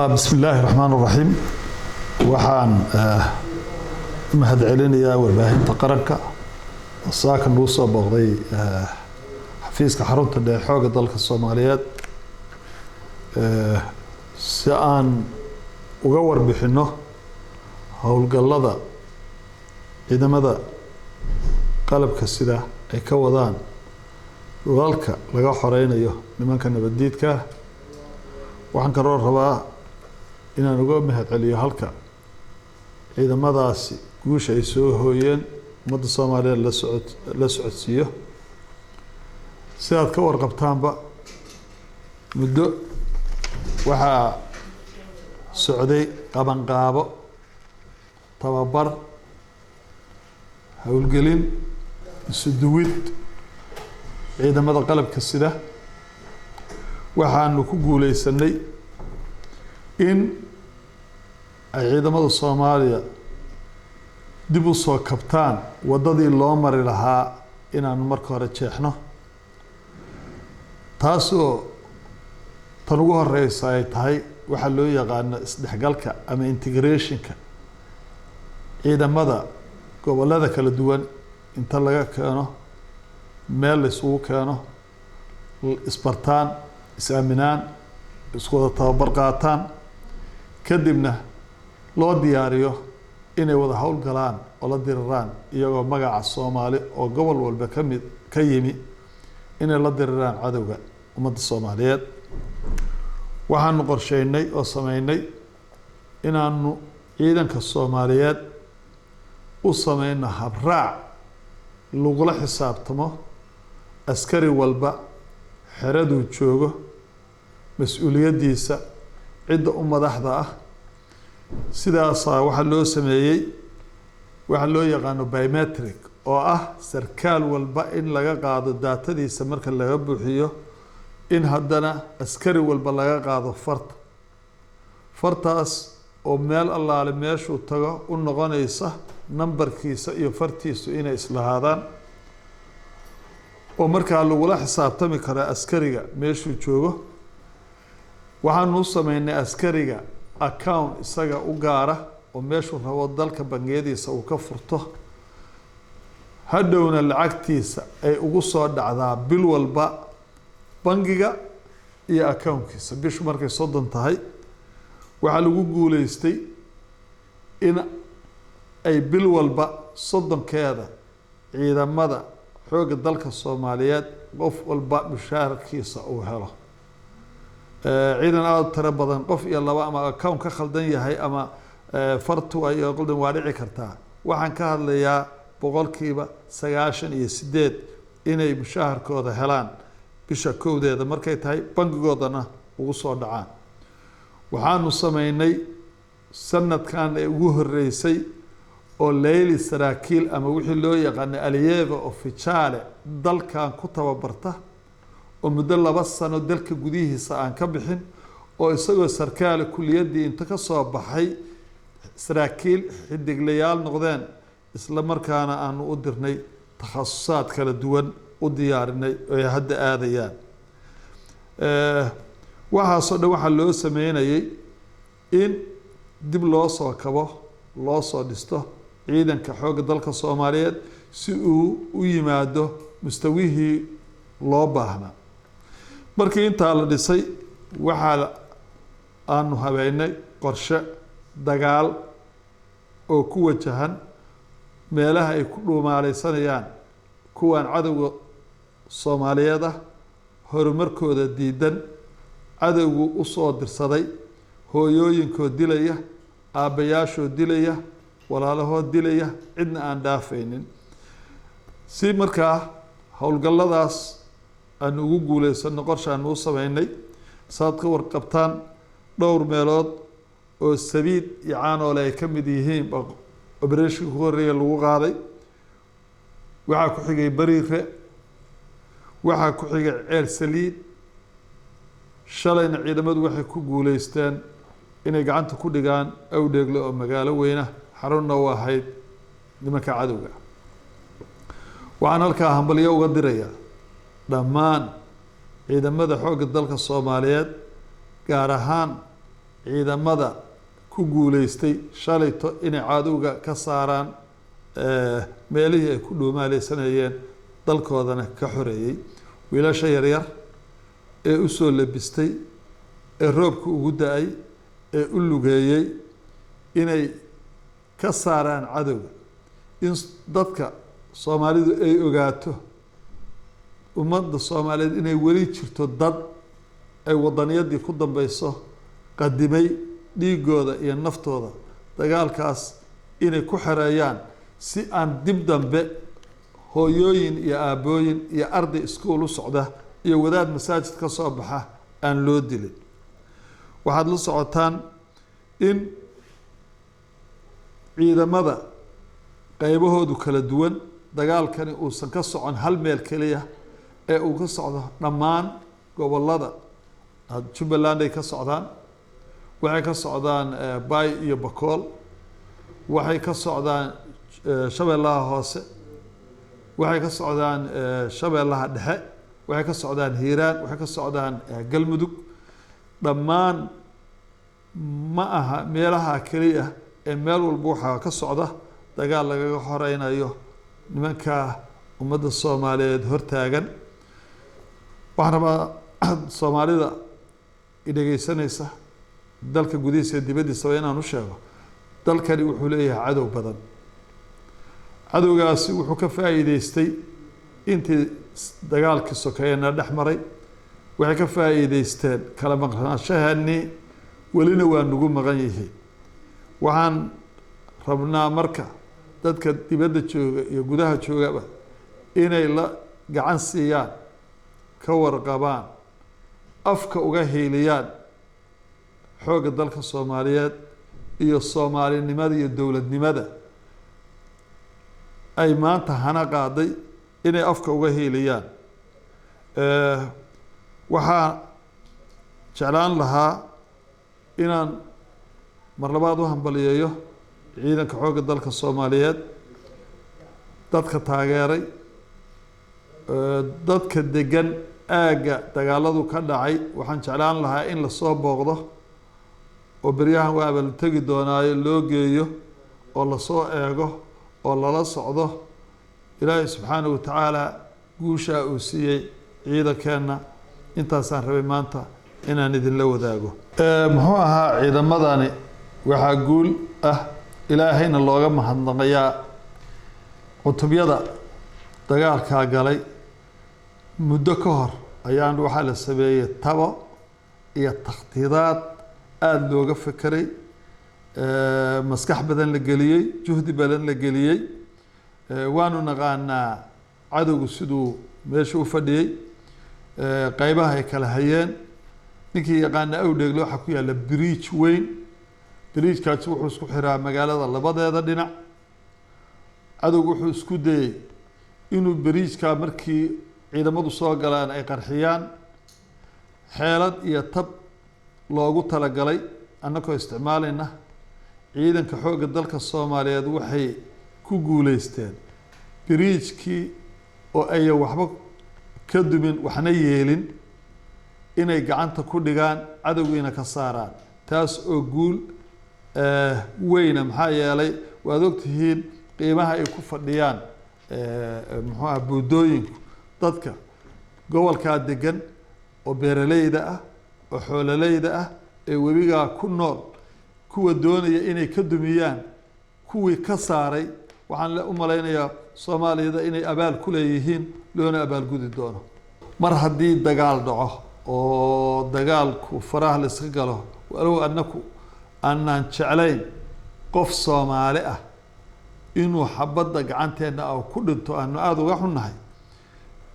Bismi illaahi raxmaan raxiim. Waxaan u mahad celinayaa warbaahinta qaranka oo saaka nagu soo booqday xafiiska xarunta dhexe xoogga dalka Soomaaliyeed, si aan uga warbixino howlgallada ciidamada qalabka sida ay ka wadaan dhulalka laga xoreynayo nimanka nabaddiidka. Waxaan kaloo rabaa inaan uga mahad celiyo halka ciidamadaasi guusha ay soo hooyeen ummadda Soomaaliyeed la socod la socodsiiyo. Sidaad ka warqabtaanba, muddo waxaa socday qabanqaabo, tababar, howlgelin, isu duwid ciidamada qalabka sida. Waxaanu ku guuleysanay in ay ciidamada Soomaaliya dib u soo kabtaan waddadii loo mari lahaa inaanu marka hore jeexno, taasoo tan ugu horeysa ay tahay waxaa loo yaqaano isdhexgalka ama integrationka ciidamada gobollada kala duwan. Inta laga keeno meel la isugu keeno, isbartaan, is-aaminaan, isku wada tababar qaataan, kadibna loo diyaariyo inay wada howlgalaan oo la diriraan iyagoo magaca Soomaali oo gobol walba kamid ka yimi, inay la diriraan cadowga ummadda Soomaaliyeed. Waxaanu qorsheynay oo sameynay inaanu ciidanka Soomaaliyeed u sameyno habraac lagula xisaabtamo askari walba xeraduu joogo, mas-uuliyaddiisa, cidda u madaxda ah. Sidaasaa waxaa loo sameeyey waxaa loo yaqaano biometric, oo ah sarkaal walba in laga qaado daatadiisa. Marka laga buuxiyo, in haddana askari walba laga qaado farta, fartaas oo meel allaale meeshuu tago u noqonaysa nambarkiisa iyo fartiisu inay islahaadaan, oo markaa lagula xisaabtami karo askariga meeshuu joogo. Waxaanu u sameynay askariga account isaga u gaara oo meeshuu rabo dalka bangiyadiisa uu ka furto, hadhowna lacagtiisa ay ugu soo dhacdaa bil walba bangiga iyo accountkiisa bishu markay 30 tahay. Waxaa lagu guuleystay in ay bil walba 30-keeda ciidamada xoogga dalka Soomaaliyeed qof walba mushaharkiisa uu helo. Ciidan aada u tiro badan, qof iyo laba ama account ka khaldan yahay ama fartu ay qaldan waa dhici kartaa. Waxaan ka hadlayaa 98% inay mushaharkooda helaan bisha 1-deeda markay tahay, bangigoodana ugu soo dhacaan. Waxaanu sameynay sanadkan ee ugu horeysay oo leyli saraakiil ama wixii loo yaqaanay allievo ufficiale dalkan ku tababarta, oo muddo 2 sano dalka gudihiisa aan ka bixin, oo isagoo sarkaal kuliyaddii inta ka soo baxay saraakiil xidiglayaal noqdeen, isla markaana aanu u dirnay takhasusaad kala duwan, u diyaarinay oo ay hadda aadayaan. Waxaasoo dhan waxaa loo sameynayay in dib loo soo kabo, loo soo dhisto ciidanka xoogga dalka Soomaaliyeed si uu u yimaado mustawihii loo baahnaa. Markii intaa la dhisay, waxaa aanu habeynay qorshe dagaal oo ku wajahan meelaha ay ku dhuumaaleysanayaan kuwaan cadowga Soomaaliyeed ah, horumarkooda diidan, cadowgu usoo dirsaday, hooyooyinkood dilaya, aabbayaashood dilaya, walaalahood dilaya, cidna aan dhaafaynin. Si markaa howlgalladaas aanu ugu guuleysano, qorshe aanu u sameynay. Saad ka warqabtaan, dhowr meelood oo Sabiid iyo Caanoole ay ka mid yihiin ba operationka ku horreeya lagu qaaday. Waxaa ku xigay Bariire, waxaa ku xigay Ceel Saliid. Shalayna ciidamadu waxay ku guuleysteen inay gacanta ku dhigaan Awdheegle oo magaalo weyna, xarunna u ahayd nimanka cadowga. Waxaan halkaa hambalyo uga dirayaa dhammaan ciidamada xoogga dalka Soomaaliyeed, gaar ahaan ciidamada ku guuleystay shalayto inay cadowga ka saaraan meelihii ay ku dhuumaaleysanayeen, dalkoodana ka xoreeyey. Wiilasha yaryar ee usoo labistay, ee roobka ugu da-ay, ee u lugeeyey inay ka saaraan cadowga, in dadka Soomaalidu ay ogaato, ummadda Soomaaliyeed inay weli jirto dad ay wadaniyadii ku dambeyso, qadimay dhiigooda iyo naftooda dagaalkaas inay ku xereeyaan, si aan dib dambe hooyooyin iyo aabooyin iyo arday iskuol u socda iyo wadaad masaajid ka soo baxa aan loo dilin. Waxaad la socotaan in ciidamada qaybahoodu kala duwan dagaalkani uusan ka socon hal meel keliya ee uu ka socdo dhammaan gobolada. Jubbaland ay ka socdaan, waxay ka socdaan Bay iyo Bakool, waxay ka socdaan Shabeellaha Hoose, waxay ka socdaan Shabeellaha Dhexe, waxay ka socdaan Hiiraan, waxay ka socdaan Galmudug. Dhammaan ma aha meelaha keliya ee meel walba waxaa ka socda dagaal lagaga xoreynayo nimanka ummadda Soomaaliyeed hortaagan. Waxaan rabaa Soomaalida idhegeysanaysa dalka gudihiisa iyo dibaddiisaba inaan u sheego, dalkani wuxuu leeyahay cadow badan. Cadowgaasi wuxuu ka faa'iideystay intii dagaalkii sokeeyena dhex maray, waxay ka faa'iideysteen kala maqnaanshahanii, welina waa nagu maqan yihiin. Waxaan rabnaa marka dadka dibadda jooga iyo gudaha joogaba inay la gacan siiyaan, ka warqabaan, afka uga hiiliyaan xoogga dalka Soomaaliyeed iyo soomaalinimada iyo dowladnimada ay maanta hana qaaday, inay afka uga hiiliyaan. Waxaa jeclaan lahaa inaan mar labaad u hambaliyeeyo ciidanka xoogga dalka Soomaaliyeed, dadka taageeray, dadka degan aagga dagaaladu ka dhacay. Waxaan jeclaan lahaa in lasoo booqdo oo beryahan waaba la tegi doonaayo, loo geeyo oo lasoo eego oo lala socdo. Ilaahay subxaanahu watacaala guushaa uu siiyey ciidankeenna intaasaan rabay maanta inaan idinla wadaago. Muxuu ahaa ciidamadani? Waxaa guul ah, Ilaahayna looga mahadnaqayaa, cutubyada dagaalkaa galay. Muddo ka hor ayaan waxaa la sameeyey tabo iyo takhtiidaad aada looga fekeray, maskax badan la geliyey, juhdi badan la geliyey. Waanu naqaanaa cadowgu siduu meesha u fadhiyey, qeybaha ay kala hayeen. Ninkii yaqaana Awdheegle, waxaa ku yaalla bridge weyn. Bridgekaasi wuxuu isku xiraa magaalada labadeeda dhinac. Cadowgu wuxuu isku dayey inuu bridgekaa markii ciidamadu soo galaan ay qarxiyaan. Xeelad iyo tab loogu talagalay annagoo isticmaalayna ciidanka xoogga dalka Soomaaliyeed, waxay ku guuleysteen bridgekii oo ayan waxba ka dumin, waxna yeelin, inay gacanta ku dhigaan, cadowgiina ka saaraan, taas oo guul weyna. Maxaa yeelay waad ogtihiin qiimaha ay ku fadhiyaan, muxuu ah, buundooyinku dadka gobolkaa degan oo beeraleyda ah oo xoololeyda ah ee webigaa ku nool. Kuwa doonaya inay ka dumiyaan kuwii ka saaray, waxaan u malaynayaa Soomaaliyada inay abaal ku leeyihiin, loona abaalgudi doono. Mar haddii dagaal dhaco oo dagaalku faraha la iska galo, walow annaku aanaan jeclayn qof Soomaali ah inuu xabadda gacanteenna ah ku dhinto, aanu aada uga xunnahay,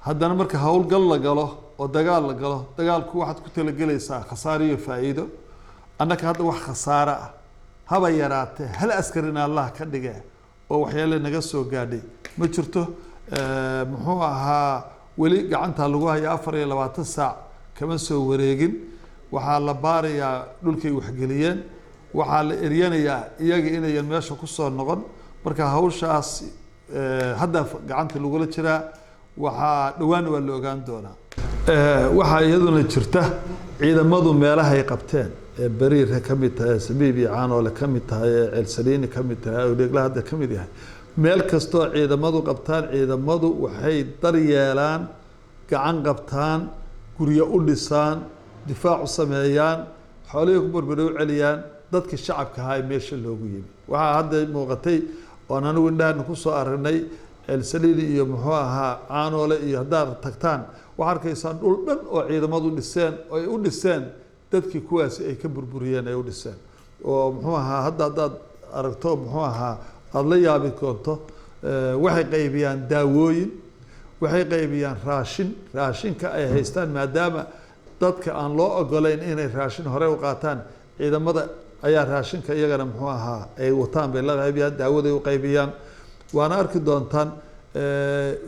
haddana marka howlgal la galo oo dagaal la galo, dagaalku waxaad ku talagelaysaa khasaare iyo faa'iido. Annaka hadda wax khasaare ah haba yaraatee, hal askarina Allah ka dhige, oo waxyaale naga soo gaadhay ma jirto. Muxuu ahaa, weli gacantaa lagu haya, 24 saac kama soo wareegin. Waxaa la baarayaa dhulkay waxgeliyeen, waxaa la eryanayaa iyaga inayan meesha kusoo noqon. Marka hawshaas hadda gacanta lagula jiraa, waxaa dhawaanna waa la ogaan doonaa. Waxaa iyaduna jirta ciidamadu meelahay qabteen. Ee Bariire ka mid tahay, ee Sabiib iyo Caanoole ka mid tahay, ee Ceelsaliini ka mid tahay, Awdheegla hadda ka mid yahay, meel kastoo ciidamadu qabtaan, ciidamadu waxay daryeelaan, gacan qabtaan, guryo u dhisaan, difaac u sameeyaan, xoolihii ku burbure u celiyaan dadkii shacabka ahaa ee meesha loogu yimi. Waxaa hadda muuqatay oon anigu indhahana kusoo aragnay Ceelsaliini iyo muxuu ahaa Caanoole iyo haddaad tagtaan, waxaa arkaysaan dhul dhan oo ciidamadu dhiseen oo ay u dhiseen dadkii kuwaasi ay ka burburiyeen ay u dhiseen, oo muxuu ahaa hadda haddaad aragto muxuu ahaa aada la yaabi doonto. Waxay qaybiyaan daawooyin, waxay qaybiyaan raashin, raashinka ay haystaan, maadaama dadka aan loo ogolayn inay raashin hore u qaataan, ciidamada ayaa raashinka iyagana muxuu ahaa ay wataan bay la qaybiyaan, daawaday u qaybiyaan. Waana arki doontaan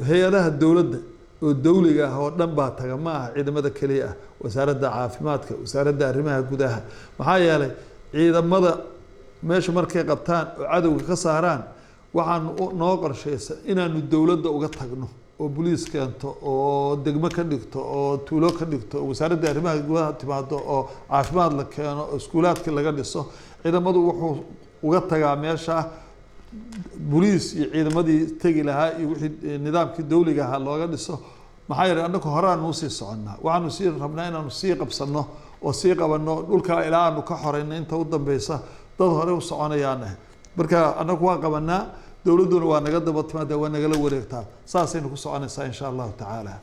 hay-adaha dowladda oo dawliga ah oo dhan baa taga, ma aha ciidamada keliya ah, wasaaradda caafimaadka, wasaaradda arrimaha gudaha. Maxaa yeelay ciidamada meesha markay qabtaan oo cadowga ka saaraan, waxaanu noo qorshaysan inaanu dowladda uga tagno oo boliis keento oo degmo ka dhigto oo tuulo ka dhigto oo wasaaradda arrimaha gudaha timaado oo caafimaad la keeno oo iskuulaadkii laga dhiso. Ciidamadu wuxuu uga tagaa meesha boliis iyo ciidamadii tegi lahaa iyo wixii nidaamkii dawliga ahaa looga dhiso. Maxaa yeelay annagu horaanu usii soconnaa, waxaanu sii rabnaa inaanu sii qabsano oo sii qabanno dhulkaa ilaa aanu ka xoreyno inta u dambeysa. Dad hore u soconayaan ah. Marka annagu waan qabanaa, dowladduna waa naga daba timaada, waa nagala wareegtaa, saasaynu ku soconaysaa insha Allahu tacaala.